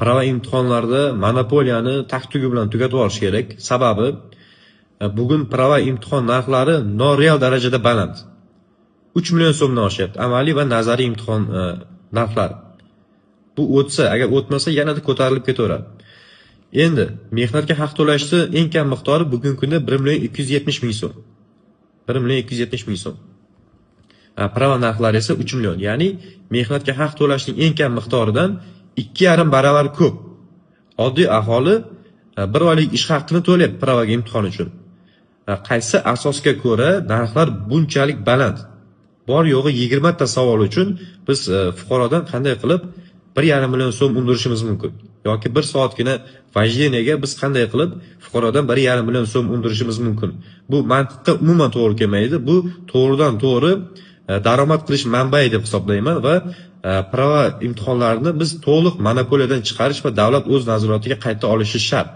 Prava imtihonlarida monopoliyani tag-tugi bilan tugatib yuborish kerak. Sababi bugun prava imtihon narxlari noreal darajada baland. 3 million so'mdan oshyapti amaliy va nazariy imtihon narxlari. Bu o'tsa, agar o'tmasa, yanada ko'tarilib ketaveradi. Endi mehnatga haq to'lashni eng kam miqdori bugungi kunda 1 million 270 ming so'm. 1 million 270 ming so'm. Prava narxlari esa 3 million. Ya'ni mehnatga haq to'lashning eng kam miqdoridan 2,5 baravar ko'p. Oddiy aholi bir oylik ish haqini to'layapti pravaga imtihon uchun. Qaysi asosga ko'ra narxlar bunchalik baland? Bor yo'g'i 20 ta savol uchun biz fuqarodan qanday qilib 1,5 million so'm undirishimiz mumkin? Yoki bir soatgina вождение ga biz qanday qilib fuqarodan 1,5 million so'm undirishimiz mumkin? Bu mantiqqa umuman to'g'ri kelmaydi. Bu to'g'ridan to'g'ri daromad qilish manbai deb hisoblayman va prava imtihonlarini biz to'liq monopoliyadan chiqarish va davlat o'z nazoratiga qayta olishi shart.